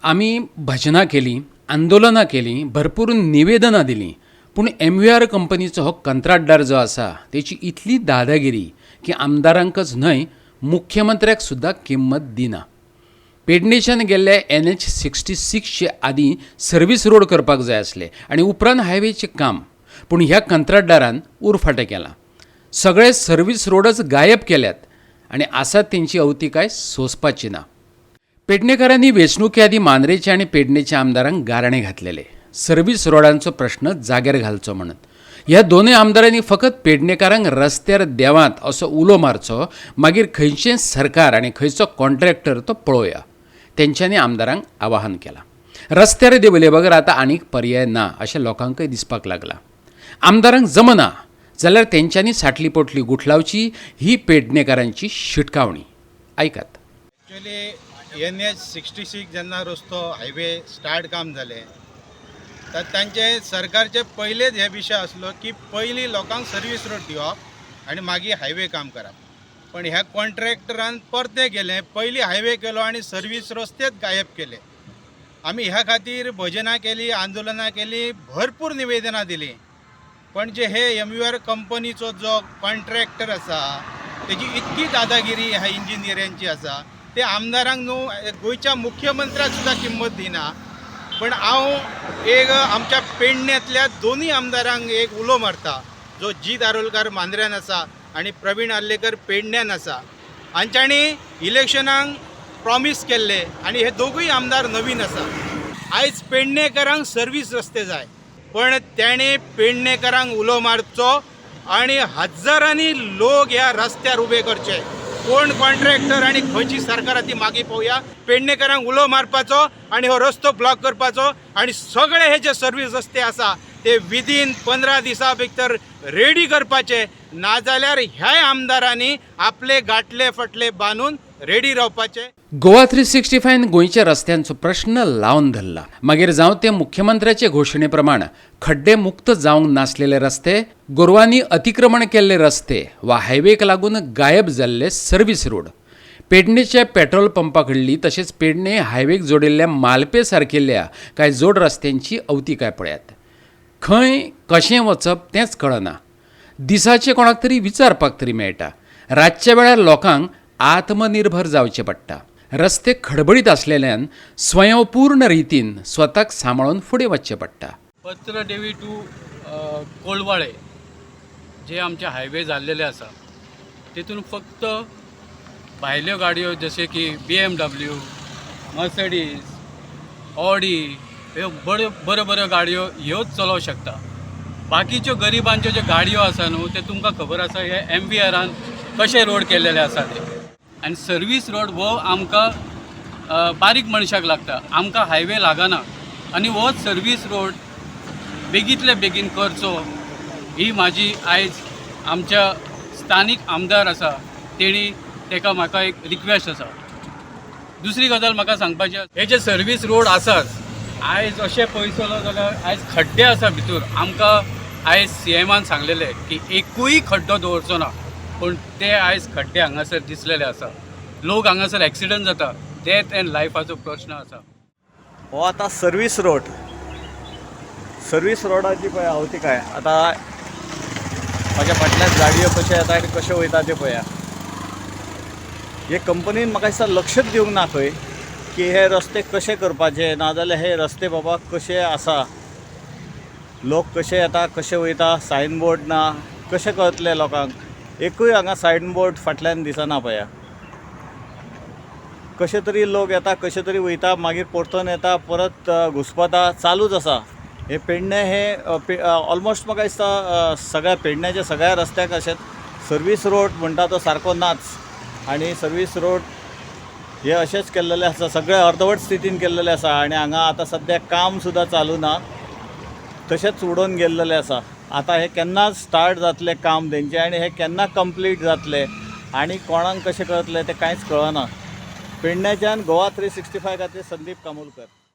आमी भजनां केलीं, आंदोलनां केलीं, भरपूर निवेदनां दिलीं, पूण एम व्ही आर कंपनीचो हो कंत्राटदार जो आसा तेची इतली दादागिरी की आमदारांकच न्हय, मुख्यमंत्र्याक सुद्दां किंमत दिना. पेडणेच्यान गेल्ले एनएच 66चे आदीं सर्वीस रोड करपाक जाय आसले आनी उपरांत हायवेचें काम, पूण ह्या कंत्राटदारान उरफाटें केलां. सगळे सर्वीस रोडच गायब केल्यात आनी आसात तेंची अवतिकाय सोंसपाची ना. पेडणेकारांनी वेंचणुके आदीं मांद्रेच्या आनी पेडणेच्या आमदारांक गाराणें घातलेलें, सर्वीस रोडांचो प्रश्न जाग्यार घालचो म्हणून. ह्या दोनूय आमदारांनी फकत पेडणेकारांक रस्त्यार देवात असो उलो मारचो, मागीर खंयचें सरकार आनी खंयचो कॉन्ट्रॅक्टर तो पळोवया. तेंच्यांनी आमदारांक आवाहन केलां. रस्त्यार देंवले बगर आतां आनीक पर्याय ना अशें लोकांकय दिसपाक लागलां. आमदारांक जमना जाल्यार तेंच्यांनी साटली पोटली गुठलावची, ही पेडणेकारांची शिटकावणी. आयकात. एक्च्युअली एनएच 66 जेन्ना रस्तो हायवे स्टार्ट काम जालें, तर तांचे सरकारचे पयलेच हे विशय आसलो की पयलीं लोकांक सर्वीस रोड दिवप आनी मागीर हायवे काम करप. पण ह्या कॉन्ट्रॅक्टरान परतें केलें, पयलीं हायवे केलो आनी सर्वीस रस्तेच गायब केले. आमी ह्या खातीर भजनां केली, आंदोलनां केली, भरपूर निवेदनां दिलीं. पण जे हे एमयूआर कंपनीचो जो कॉन्ट्रॅक्टर आसा, तेजी इतकी दादागिरी ह्या इंजिनियरांची आसा, ते आमदारांक न्हू, गोंयच्या मुख्यमंत्र्याक सुद्दां किंमत दिना. पण हांव एक आमच्या पेडण्यांतल्या दोनूय आमदारांक एक उलो मारता, जो जीत आरोलकार मांद्र्यान आसा आनी प्रवीण आर्लेकर पेडण्यान आसा. हांच्यांनी इलेक्शनाक प्रॉमीस केल्ले आनी हे दोगूय आमदार नवीन आसा. आयज पेडणेकरांक सर्वीस रस्ते जाय, पण तेणें पेडणेकरांक उलो मारचो आनी हजारांनी लोक ह्या रस्त्यार उबे करचे. कोण कॉन्ट्रॅक्टर आनी खंयची सरकारां ती मागीर पळोवया. पेडणेकरांक उलो मारपाचो आनी हो रस्तो ब्लॉक करपाचो आनी सगळे हे जे सर्वीस रस्ते आसा ते विदीन 15 दिसां भितर रेडी करपाचे, नाजाल्यार ह्याय आमदारांनी आपले गांठले फाटले बांदून रेडी रावपाचे. गोवा 365न गोंयच्या रस्त्यांचो प्रश्न लावन धरला. मागीर जावं ते मुख्यमंत्र्याचे घोशणे प्रमाण खड्डे मुक्त जावंक नासलेले रस्ते, गोरवांनी अतिक्रमण केल्ले रस्ते वा हायवेक लागून गायब जाल्ले सर्वीस रोड. पेडणेच्या पेट्रोल पंपा कडली तशेंच पेडणे हायवेक जोडिल्ल्या मालपे सारकिल्ल्या कांय जोड रस्त्यांची अवतिकाय पळयात. खंय कशें वचप तेंच कळना. दिसाचें कोणाक तरी विचारपाक तरी मेळटा, रातच्या वेळार लोकांक आत्मनिर्भर जावचें पडटा. रस्ते खडबडीत आसलेल्यान स्वयंपूर्ण रितीन स्वताक सांबाळून फुडें वचचें पडटा. पत्रदेवी टू कोलवाळे जे आमचे हायवे जाल्लेले आसा, तितून फक्त भायल्यो गाडयो जशे की बीएमडब्ल्यू, मर्सडीज, ऑडी ह्यो बऱ्यो बऱ्यो बऱ्यो गाडयो ह्योच चलोवंक शकता. बाकीच्यो गरिबांच्यो ज्यो गाडयो आसा न्हू, ते तुमकां खबर आसा हे एमवीआरान कशे रोड केल्लेले आसा ते. आनी सर्वीस रोड हो आमकां बारीक मनशाक लागता, आमकां हायवे लागना. आनी हो सर्वीस रोड बेगींतले बेगीन करचो ही म्हाजी आयज आमच्या स्थानीक आमदार आसा तेणी तेका म्हाका एक रिक्वेस्ट आसा. दुसरी गजाल म्हाका सांगपाची आसा, हे जे सर्वीस रोड आसात, आयज अशें पळयतलो जाल्यार आयज खड्डे आसा भितूर. आमकां आयज सीएमान सांगलेलें की एकूय खड्डो दवरचो ना, पूण ते आयज खड्डे हांगासर दिसलेले आसा. लोक हांगासर एक्सिडंट जाता, डेथ एंड लायफाचो प्रश्न आसा. हो आतां सर्वीस रोड, सर्वीस रोडाची पळय अवतिकाय. आतां म्हाज्या फाटल्यान गाडयो कश्यो येता आनी कश्यो वयता ते पळया. हे कंपनीन म्हाका दिसता लक्षच दिवंक ना खंय की हे रस्ते कशे करपाचे, नाजाल्यार हे रस्ते बाबा कशे आसा, लोक कशे येता, कशे वयता. सायन बोर्ड ना, कशें कळतलें लोकांक? एकूय हांगा सायन बोर्ड फाटल्यान दिसना. पळया, कशे तरी लोक येता, कशे तरी वयता, मागीर परतून येता, परत घुसपता, चालूच आसा. हे पेडणे हे ऑलमोस्ट म्हाका दिसता सगळ्या पेडण्याच्या सगळ्या रस्त्याक अशेंच सर्वीस रोड म्हणटा तो सारको नाच आनी सर्वीस रोड हे अशेंच केल्लेले आसा, सगळे अर्दवट स्थितीन केल्लेले आसा. आनी हांगा आतां सद्याक काम सुद्दां चालू ना, तशेंच उडोवन गेल्लेलें आसा. आतां हें केन्ना स्टार्ट जातलें काम तेंचें आनी हें केन्ना कंप्लीट जातलें आनी कोणाक कशें कळतलें तें कांयच कळना. पेडण्याच्यान गोवा 365 खातीर संदीप कामुलकर.